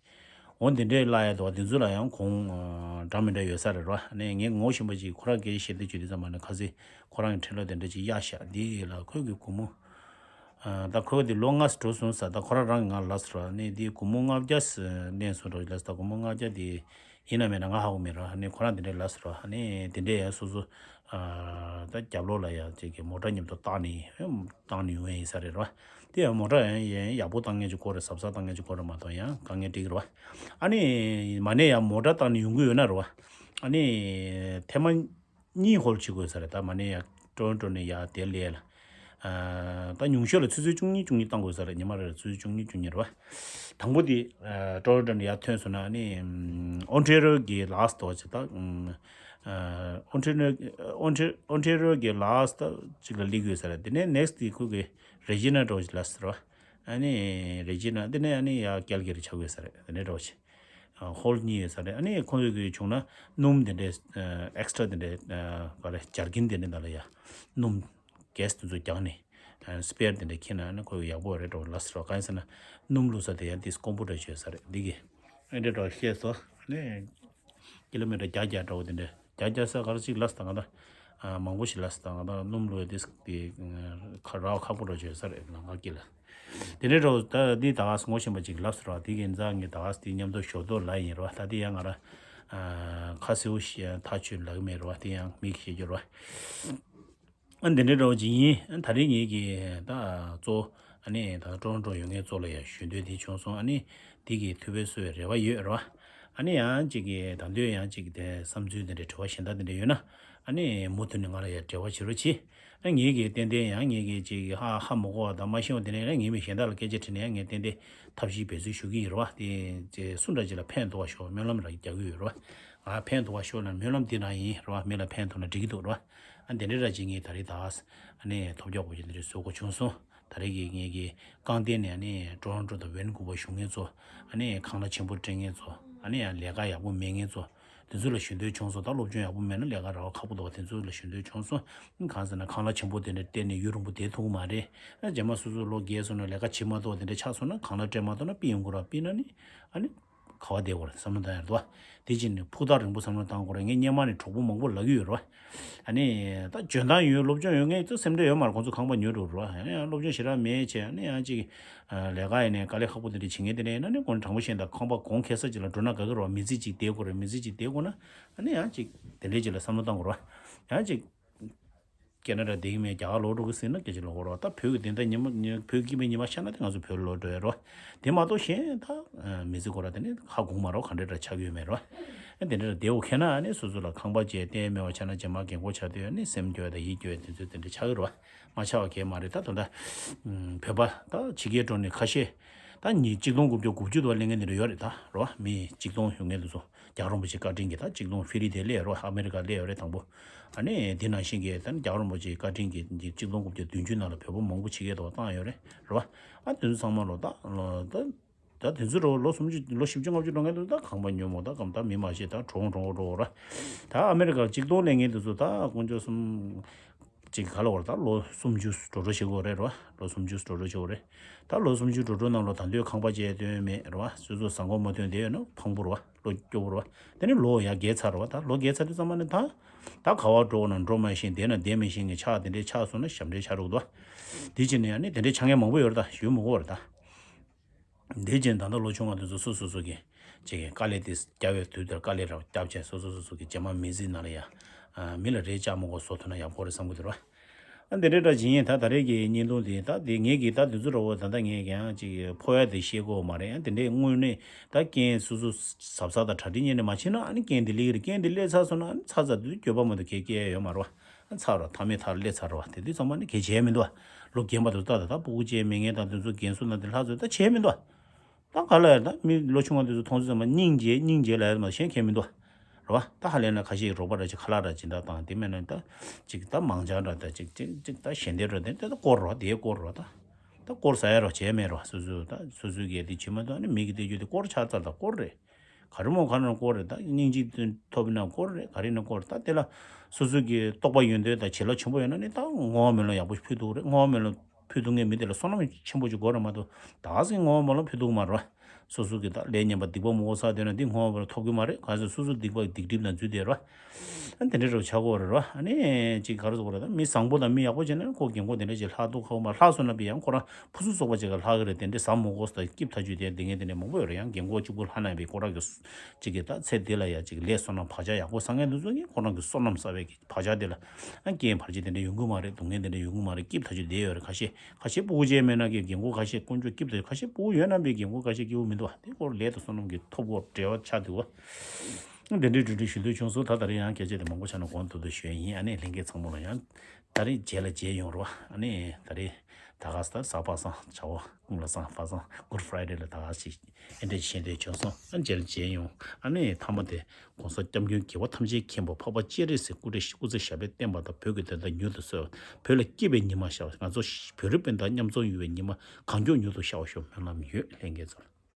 འོ་དེ་འདྲའི་གླ་ཡ་དོ་དེ་ཚོ་ལ་ཡང་གོང་འདྲ་མི་འདྲ་ཡོད་ས་རེད་རོ། ཨ་ནི་ངས་ངོ་ཤེས་པ་ཅིག་ཁོ་རང་གིས་ཞལ་འདེབས་བྱེད་དུས་ཙམ་པ་ནས་ཁ་སང་ཁོ་རང་གི་ཁྲལ་ལ་དེ་འདྲ་ཅིག་གཡར་ཤག་དེ་ལ་ཁོས་གི་སྒོར་མོ་ད་ཁོས་དེ་ལོ་ལྔ་འགྲོ་སོང་ཟེར། ད་ཁོ་རང་རང་གིས་ང་ལ་ལབ་སོང་རོ། ཨ་ནི་དེ་སྒོར་མོ་ལྔ་བརྒྱ་ལེན་སོང་རོ་ལབ་སོང་། ད་སྒོར་མོ་ལྔ་བརྒྱ་དེ་ཡིན་ན་མིན་ན་ང་ཧ་གོ་མེད་རོ། ཨ་ནི་ཁོ་རང་དེ་འདྲས་ལབ་སོང་རོ། ཨ་ནི་དེ་འདྲས་ཡང་སོ་སོ་ད་རྒྱབ་ལོགས་ལ་ཡང་ཅིག་གི་མོ་ཊ་མཉམ་དུ་བཏགས་ནས་བཏང་ནས་ཡོང་ཡ་ཡིན་ས་རེད་རོ། དེ་ཡང་མོ་ཊ་ཡང་ཡང་ཡག་པོ་བཏང་མཁན་ཅིག་དགོས་རེད། གཟབ་གཟབ་བཏང་མཁན་ཅིག་དགོས་རེད་མ་གཏོགས་ཡང་དཀའ་ངལ་འཕྲད་ཀྱི་རེད་བ། ཨ་ནི་མ་ཎི་ཡང་མོ་ཊ་བཏང་ནས་ཡོང་གི་ཡོད་ན་རེད་བ། ཨ་ནི་ཐེངས་མ་གཉིས་ཧོལ་བྱེད་དགོས་ས་རེད། ད་མ་ཎི་ཡང་ཊོ་རོན་ཊོ་ནས་ཡར་དེ་སླེབས་ལ། ཨ་ད་ཉུང་ཤོས་ལ་ཆུ་ཚོད་བཅུ་གཉིས་བཅུ་གཉིས་བཏང་དགོས་ས་རེད། ཉི་མ་རེ་ལ་ཆུ་ཚོད་བཅུ་གཉིས་བཅུ་གཉིས་རེད་བ། དང་པོ་དེ་ཨ་ཊོ་རོན་ཊོ་ནས་ཡར་ཐོན་སོང་ན་ཨ་ནི་ཨོན་ཊེ་རི་ཡོ་གི་ལཱ་སི་ཊི་དོ་ཅིག་ད། ཨོན་ཊེ་རི་ཡོ་ཨོན་ཊེ་ཨོན་ཊེ་རི་ཡོ་གི་ལཱ་སི་ཊི་ཅིག་ལ་སླེབས་ཡོད་ས་རེད། དེ་ནས་ནེག་སི་ཊི་དེ་ཁོ་གི་རེ་ཇི་ན་འདྲ་བོ་ཅིག་ལ་ཟེར་བ། ཨ་ནི་རེ་ཇི་ན་དེ་ནས་ཨ་ནི་ཡར་ཀལ་ག་རི་ཆགས་ཡོད་ས་རེད། དེ་ནས་འདྲ་བོ་ཅིག་ཧོལ་གཉིས་ཡོད་ས་རེད། ཨ་ནི་ཁོང་ཚོ་གི་བྱུང་ན་སྣུམ་དེ་འདྲའི་ཨེག་སི་ཊྲ་དེ་འདྲའི་ག་རེ་ཇར་གིན་དེ་འདྲའི་ནང་ལ་ཡ་སྣུམ་གེ་སི་དེ་ཚོ་རྒྱག་ནས་སི་པེར་དེ་འདྲ་ཁྱེར་ན་ཨ་ནི་ཁོ་ཡག་པོ་རེད་འགྲོ་ལབ་ཟེར་བ། གང་ཡིན་ཟེར་ན་སྣུམ་བླུགས་ས་དེ་ཡང་དེ་དཀོན་པོ་འདྲ་བྱས་ས་རེད། འདི་གི་ཨེ་འདྲ་འགྲོ་བཤད་སོ། ཨ་ནི་ཀི་ལོ་མི་ཊར་བརྒྱ་བརྒྱ་འདྲ་བོ་དེ་འདྲ་བརྒྱ་བརྒྱ་ས་ག་རེ་ཅིག་ལབ་ས་ད་ང་ད་མང་པོ་ཞིག་ལབ་ས་ད་ང་ད་སྣུམ་བླུགས་དེ་དེ་ཁ་རག་ཁག་པོ་འདྲ་བྱས་ས་རེད་ལ་ང་ཀི་ལ། དེ་འདྲ་འགྲོ་ད་འདི་ད་ག་ངོ་ཤེས་པ་ཅིག་ལབ་ས་རེད་བ། དེ་གི་ཛ་ངས་ད་ག་དེ་མཉམ་དུ་ཞོག་དོ་ལ་ཡིན་རེད་བ། ད་དེ་ཡང་ང་ར་ཁ་སེའུ་ཞེས་ཐག་ཆོད་ལབ་གི་མེད་རེད་བ། དེ་ཡང་མིག་ཤེས་རྒྱུ་རེད་བ། ཨ་འདི་འདྲའི་འདྲ་བོ་ཅིག་ཡིན། ཨ་ད་རེས་ངེད་ཀྱི་ད་གཙོ་ཨ་ནི་ད་ཊོ་རོན་ཊོ་ཡོད་མཁན་ཚོ་ལ་ཡང་ཞུ་འདོད་དེ་བྱུང་སོང་། ཨ་ནི་དེ་གི་ཐུགས་ཕན་གསོས་པའི་རེ་བ་ཡོད་རེད་བ། ཨ་ནི་ཡང་ཅིག་གི་ད་འདོད་ཡང་ཅིག་གི་དེ་བསམ་ཚུལ་དེ་འདྲའི་དྲི་བ་གཞན་དག་དེ་འདྲ་ཡོད་ན་ཨ་ནི་མུ་མཐུད་ནས་ང་ལ་ཡང་འབྲེལ་བ་བྱེད་རོགས་གྱིས། ཨ་ངེད་ཀྱི་ཏན་ཏན་ཡང་ངེད་ཀྱི་ཅིག་ཧ་ཧ་མ་གོ་བ་དང་མ་ཤེས་པ་དེ་འདྲ་ཡོད་ན་ངེད་མི་གཞན་དག་ལ་སྐད་ཆ་དྲིས་ན་ཡང་ངས་ཏན་ཏན་ཐབས་ཤེས་འབད་རྩོལ་ཞུ་གི་ཡིན་རེད་བ། དེ་ཅིག་སུ་འདྲ་ཅིག་ལ་ཕན་ཐོགས་པ་ཤོག་སྨོན་ལམ་ར་རྒྱག་གི་ཡོད་རེད་བ། ང་ཕན་ཐོགས་པ་ཤོག་ལ་སྨོན་ལམ་འདི་རང་ཡིན་རེད་བ། མི་ལ་ཕན་ཐོགས་ན་འགྲིག་གི་འདུག་རེད་བ། ཨ་འདི་འདྲའི་ར་ཅིག་ངས་ད་རེས་ད་ཨ་ནི་ཐོབ་རྒྱག་དགོས་ཀྱི་འདི་འདྲའི་བཟོ་དགོས་བྱུང་སོང་། ད་རེས་ཀྱི་ངས་ཀྱི་རྐང་སྟེང་ནས་ཨ་ནི་ཊོ་རོན་ཊོ་དང་ཝན་ཀུ་ཝར་བཞུགས་མཁན་ཚོ་ཨ་ནི་ཁང་གླ་ཆེན་པོ་སྤྲད་མཁན་ཚོ་ཨ་ནི་ཡང་ལས་ཀ་ཡག་པོ་མེད་མཁན་ཚོ་དེ་ཚོ་ལ་ཞུ་འདོད་བྱུང་སོང་། ད་སློབ་སྦྱོང་ཡག་པོ་མེད་ན་ལས་ཀ་རག་པ་ཁག་པོ་འདུག་བ། དེ་ཚོ་ལ་ཞུ་འདོད་བྱུང་སོང་། གང་ཟེར་ན་ཁང་གླ་ཆེན་པོ་དེ་འདྲ་སྤྲད་ནས་ཡུན་རིང་པོ་བསྡད་ཐུབ་ཀྱི་མ་རེད། ཨ་རྗེས་མ་སོ་སོ་ལོ་རྒས་སོང་ན་ལས་ཀ་བྱེད་མ་ཐུབ་པ་དེ་འདྲ་ཆགས་སོང་ན་ཁང་གླ་སྤྲད་མ་ཐུབ་ན་ཕྱིར་ཡོང་དགོས་ར། ཕྱིར་ན་ནི་ཨ་ནི་ག་བ་བསྡད་དགོས་རེད་བསམ་བློ་བཏང་ཡ་རེད་དོ། དེ་ཕྱིར་ནི་ཕུགས་ཐག་རིང་པོ་བསམ་བློ་བཏང་དགོས་རེད། ངས་སྔོན་མ་ནས་གྲོགས་པོ་མང་པོ་ལབ་ཀྱི་ཡོད་རེད་བ། ཨ་ནི་ད་འཇོན་ཐང་ཡོད་སློབ་སྦྱོང་ཡོད་མཁན་ཚོ་སེམས་ཁྲལ་ཡོད་མ་རེད། ཁོང་ཚོ་ཁང་པ་ཉོ་འགྲོ་རེད་བ། ཨ་ནི་ཡང་སློབ་སྦྱོང་ཞེ་དྲག་མེད་བྱས་ཨ་ནི་ཡང་ཅིག་ལས་ཀ་ཡིན་ནའི་དཀའ་ལས་ཁག་པོ་དེ་འདྲ་བྱེད་མཁན་དེ་འདྲ་ཡིན་ན་ནི་ཁོང་དྲང་པོ་བཤད་ན་ཁང་པ་གོང་ཁེ་ས་ཅིག་ལ་འགྲོ་ན་དགའ་གི་རེད་བ། མི་ཚེ་གཅིག་བསྡད་དགོས་རེད། མི་ཚེ་གཅིག་བསྡད་དགོས་ན་ཨ་ནི་ཡང་ཅིག་དེ་འདྲའི་ཅིག་ལ་བསམ་བློ་བཏང་དགོས་རེད་བ། ཡང་ཅིག་ཁེ་ན་ཌ་བསྡད་ཀྱི་མེད། རྒྱ་གར་ལོག་འགྲོ་གི་ཟེར་ན་སྐད་ཆ་ལོག་གི་རེད་བ། ད་བོད་ཀྱི་བདེན་མཐའ་ཉི་མ་ཉི་བོད་ཀྱི་མི་ཉི་མ་ཤར་ན་དེ་ང་ཚོ་བོད་ལ་ལོག་འགྲོ་ཡ་རེད་བ། དེ་མ་གཏོགས་གཞན་ད་མི་ཚེ་སྐོར་ལ་དེ་ནི་ཧ་གོ་མ་རེད་བ། ག་འདྲ་འདྲ་ཆགས་ཀྱི་ཡོད་མེད་རེད་བ། དེ་འདྲ་འདྲ་བསྡད་དགོས་ཁེ་ན་ཨ་ནི་སོ་སོ་ལ་ཁང་པ་བཅས་གཏན་མེད་པ་ཆགས་ན་རྗེས་མ་རྒན་འཁོགས་ཆགས་དུས་ཨ་ནི་སེམས་སྐྱོ་བ་དང་ཡིད་སྐྱོ་བ་དེ་ཚོ་དེ་འདྲ་ཆགས་ཀྱི་རེད་བ། མ་ཆགས་པ་གང་ཡང་མ་རེད། ད་ད་ལྟ་བོད་པ་ད་ཕྱི་རྒྱལ་འགྲོ་ནས་ཁ་ཤས་ད་ཉིས་གཅིག་སྟོང་དགུ་བརྒྱ་དགུ་བཅུ་དུ་བ་ལེན་མཁན་དེ་འདྲ་ཡོད་རེད། ད་རེད་བ། མི་གཅིག་སྟོང་ཡོད་མཁན་དེ་ཚོ་རྒྱལ་བ་རིན་པོ་ཆེའི་བཀའ་དྲིན་གྱིས་ད་གཅིག་སྟོང་ཕི་རི་དེ་སླེབས་ཡོད་རེད་བ། ཨ་མེ་རི་ཀ་སླེབས་ཡོད་རེད་དང་པོ། ཨ་ནི་དེ་ནང་བཞིན་གྱི་ད་ནི་རྒྱལ་བ་རིན་པོ་ཆེའི་བཀའ་དྲིན་གྱིས་གཅིག་སྟོང་དགུ་བརྒྱ་བདུན་ཅུ་ནང་ལ་བོད་པ་མང་པོ་ཕྱི་རྒྱལ་དུ་བ་བཏང་ཡོད་རེད་རེད་བ། ཨ་དེ་ཚོ་ཚང་མ་ལོ་ད་ལོ་ད་ད་དེ་ཚོ་རོ་ལོ་སུམ་ཅུ་ལོ་བཞི་བཅུ་ལྔ་བཅུ་འགྲོ་མཁན་དེ་ཚོ་ད་ཁང་པ་ཉོ་མོ་ད་གམ་ད་མི་མ་ཤེས་ད་གྲོངས་གྲོངས་འགྲོ་ར། ད་ཨ་མེ་རི་ཀར་གཅིག་སྟོང་ལེན་མཁན་དེ་ཚོ་ད་དཀོན་མཆོག་གསུམ། ཅིག་ག་ལ་བར་ད་ལོ་སུམ་ཅུ་འགྲོ་འགྲོ་བྱེད་དགོས་རེད་རོ། ལོ་སུམ་ཅུ་འགྲོ་འགྲོ་བྱེད་དགོས་རེད། ད་ལོ་སུམ་ཅུ་འགྲོ་འགྲོ་ནང་ལོ་ད་འདོད་ཁང་པ་བཅས་སྟོན་མེད་རོ། སོ་སོ་ཟ་གོ་མ་སྟོན་དེ་ཡོད་ན་ཕངས་པོ་རོ། ལོ་སྐྱོ་བོ་རོ། དེ་ནི་ལོ་ཡ་རྒས་ཚར་རོ། ད་ལོ་རྒས་ཚར་དུས་ཙམ་པ་ནི་ད་ད་ག་བ་འགྲོ་ན་འགྲོ་མ་ཤེས། བསྡད་ན་བསྡད་མི་ཤེས་ངེས་ཆགས། དེ་འདྲའི་ཆགས་སོང་ན་ཞབས་འདྲེན་ཆགས་རོགས་དོ། དེ་ཕྱིན་ནས་ཡང་ནི་དེ་འདྲའི་ཆགས་མཁན་མང་པོ་ཡོད་རེད། ད་ཞུ་མི་དགོས་རེད་ད། འདི་རྗེས་ད་ལྟ་ལོ་ཆུང་བ་དེ་ཚོ་སོ་སོ་སོ་གི་ཅིག་གི་དཀའ་ལས་དེ་རྒྱབ་པའི་དུས་དེར་དཀའ་ལས་རབ་རྒྱབ་བྱས་སོ་སོ་སོ་སོ་གི་རྗེས་མ་མི་ཚེ་ནང་ལ་ཡ། མི་ལ་རེ་བཅག་མ་དགོས་བཟོ་ཐུབ་ན་ཡག་པོ་རེད་བསམ་གི་འདུག་ར། ཨ་འདི་འདྲའི་འདྲ་བྱེད་ཡིན། ད་ད་རེས་ཀྱི་བརྙན་ཐུང་དེ་ད་དེ་ངེད་ཀྱི་ད་དུས་ཚོད་ར་བོ་ད་ལྟ་ངས་ཀྱང་ཅིག་ཕོ་ཡ་དེ་ཤེས་དགོས་མ་རེད། ཨ་དེ་འདྲའི་དངོས་གནས་ད་རྐྱེན་སོ་སོ་གཟབ་གཟབ་དང་གྲ་སྒྲིག་གཉིས་ནས་མ་ཕྱིན་ན་ཨ་ནི་རྐྱེན་དེ་སླེབས་ཀྱི་རེད། རྐྱེན་དེ་སླེབས་ཚར་སོང་ན་ཨ་ནི་ཚར་ཚར་དུས་འགྱོད་པ་མ་གཏོགས་གལ་སྐྱེ་ཡ་ཡོད་མ་རེད་བ། ཚར་རོ། ཐ་མའི་མཐར་སླེབས་ཚར་རོ། དེ་དུས་ཚང་མ་ནི་གལ་ཆེ་མི་འདུག་ལོ་རྒན་པ་དུ་ལྟ་ད་ད་སྤུ་གུ་ཅན་མི་ངན་དང་དེ་ཚོ་རྒན་གསོ་ན་དེ་ལྷག་ཚོད་ད་ཆེ་མི་འདུག་ད་ག་ལ་ཡར་ད་མི་ལོ་ཆུང་བ་དེ་ཚོ་མཐོང་ཚོད་ཚང་མ་སྙིང་རྗེ་སྙིང་རྗེ་ལ་ཡར་མ་གཞན་ཁྱད་མི་འདུག་རོ། ད་ཧ་ལས་ན་ཁ་ཤས་རོགས་པ་ར་ཅིག་ཁ་ལག་ར་ཅིག་ད་དང་དེ་མེད་ན་ད་ཅིག་ད་མང་ཇ་འདྲ་ད་ཅིག་ཅིག་ཅིག་ད་ཞལ་འདེབས་ར་དེ་ད་སྐོར་རོ། དེ་སྐོར་རོ། ད་ད་སྐོར་ཟ་ཡ་རོ་བྱས་མེད་རོ། སོ་སོ་ད་སོ་སོ་གས་དེ་བྱེད་མ་ཐུབ་ནི་མི་གི་དེ་རྒྱུ་དེ་སྐོར་ཆགས་ཚར། ད་སྐོར་རེད། ག་རེ་མོ་ག་རེ་སྐོར་རེད། ད་སྙིང་རྗེ་ཐོབ་ན་སྐོར་རེད། ག་རེ་ན་སྐོར། ད་དེ་ལ་སོ་སོ་གི་རྟོགས་པ་ཡོན་ཏན་དང་བྱིན་རླབས་ཆེན་པོ་ཡོད་ན་ནི་ད་བསྔོ་བ་སྨོན་ལམ་ཡག་པོ་ཕུལ་ཐུབ་རེད། བསྔོ་བ་སྨོན་ལམ་ཕུལ་ཐུབ་མཁན་མི་དེ་ལ་བསོད་ནམས་ཆེན་པོ་ཅིག་དགོས་རེད་མ་གཏོགས། ད་སེ་བསྔོ་བ་སྨོན་ལམ་ཕུལ་ཐུབ་མ་རེད་བ། སོ་སོ་གི་ད་ལས་ངན་པ་སྡིག་པ་མང་པོ་བསགས་བསྡད་ན་འདི་བསྔོ་བ་སྨོན་ལམ་ཐོབ་གི་མ་རེད། གང་ཟེར་སོ་སོ་སྡིག་པ་སྡིག་སྒྲིབ་ནང་འཛུལ་བསྡད་རེད་བ། ཨ་འདི་འདྲ་རུ་ཆགས་ཀྱི་ཡོད་རེད་ར། ཨ་ནི་ཅིག་ག་རེ་ཟེར་དགོས་རེད། ད་མི་བཟང་པོ་དང་མི་ཡག་པོ་བྱས་ན་ཁོ་རྒན་གོག་དེ་འདྲ་ཅིག་ལྷག་འདུག་ཁ་བ་མ་ལྷག་སོང་ན་པའི་ཡང་ཁོ་རང་ཕུ་སུ་སོགས་པ་ཅིག་ག་ལྷག་གི་རེད། དེ་འདྲ་བཟང་མོ་གོ་ས་སྐྱིབས་ཐ་ཆུ་དེ་དེ་ངས་དེ་འདྲ་མང་པོ་ཡོད་རེད། ཡང་རྒན་གོག་གཅིག་པུ་ལྷག་ན་པའི་ཁོ་རང་གི་ཅིག་གི་ད་ཚེ་འདི་ལ་ཡ་ཅིག་ལས་བསོད་ནམས་བག་ཆགས་ཡག་པོ་བསགས་མཁན་དེ་ཚོ་གིས་ཁོ་རང་གི་བསོད་ནམས་བསགས་པའི་གི་བག་ཆགས་དེ་ལ་ཨ་རྐྱེན་བར་ཆད་དེ་འདྲ་ཡོང་གི་མ་རེད། སྡུག་བསྔལ་དེ་འདྲ་ཡོང་གི་མ་རེད། སྐྱིབས་ཐ་ཆུ་དེ་ཡོད་རེད། ཁ་ཤས་ཁ་ཤས་ཕྲུ་གུ་ཅན་མེད་ན་གི་རྒན་གོག་ཁ་ཤས་དཀོན་མཆོག་སྐྱིབས་ཐ་ཆུ། ཁ་ཤས་ཕྲུ་གུ་ཡོད་ན་པའི་རྒན་གོག་ཁ་ཤས་སྐྱིད་པོ་མི་འདུག་བ། དེ་སྐོར་ལས་དང་བསོད་ནམས་ཀྱི་ཐོབ་གོ་འབྲེལ་བ་ཆགས་འདུག་བ། དེ་འདྲའི་གྲོས་འདྲི་ཞུ་འདོད་བྱུང་སོང་། ད་ད་རེས་ཡང་སྐད་ཆ་དེ་མང་པོ་ཆགས་ན་གོང་དུ་དུ་ཞུ་ཡ་ཡིན། ཨ་ནི་ལྷན་རྒྱས་ཚང་མ་ལ་ཡང་ད་རེས་རྗེས་ལ་མཇལ་ཡོང་རོགས། ཨ་ནི་ད་རེས་ད་ག་ས་ད་གཟའ་པ་སངས་བྱ་བ་ཀུན་ལ་སངས་པ་སངས་Good Friday་ལ་ད་ག་ཞིག་ཨེ་འདྲ་ཞིག་ཤེས་འདོད་བྱུང་སོང་། ཨ་མཇལ་མཇལ་ཡོང་། ཨ་ནི་ཐ་མ་དེ་༸གོང་ས་༸སྐྱབས་མགོན་རྒྱལ་བ་ཐམས་ཅད་མཁྱེན་པ་འཕགས་པ་སྤྱན་རས་གཟིགས་སྐུ་ཕྲེང་སྐུ་ཚེ་ཞབས་པད་བརྟན་པ་དང་། བོད་ཀྱི་བདེན་མཐའ་མྱུར་དུ་གསལ་བ། བོད་ལ་སྐྱིད་པའི་ཉི་མ་ཤར་བ། ང་ཚོ་བོད་རིགས་སྤུན་ཟླ་མཉམ་འཛོམས་ཡོང་བའི་ཉི་མ་གང་མགྱོགས་མྱུར་དུ་ཤར་བ་ཤོག་སྨོན་ལམ་ཡོད། ལྷན་རྒྱས་ཚོ་ལ།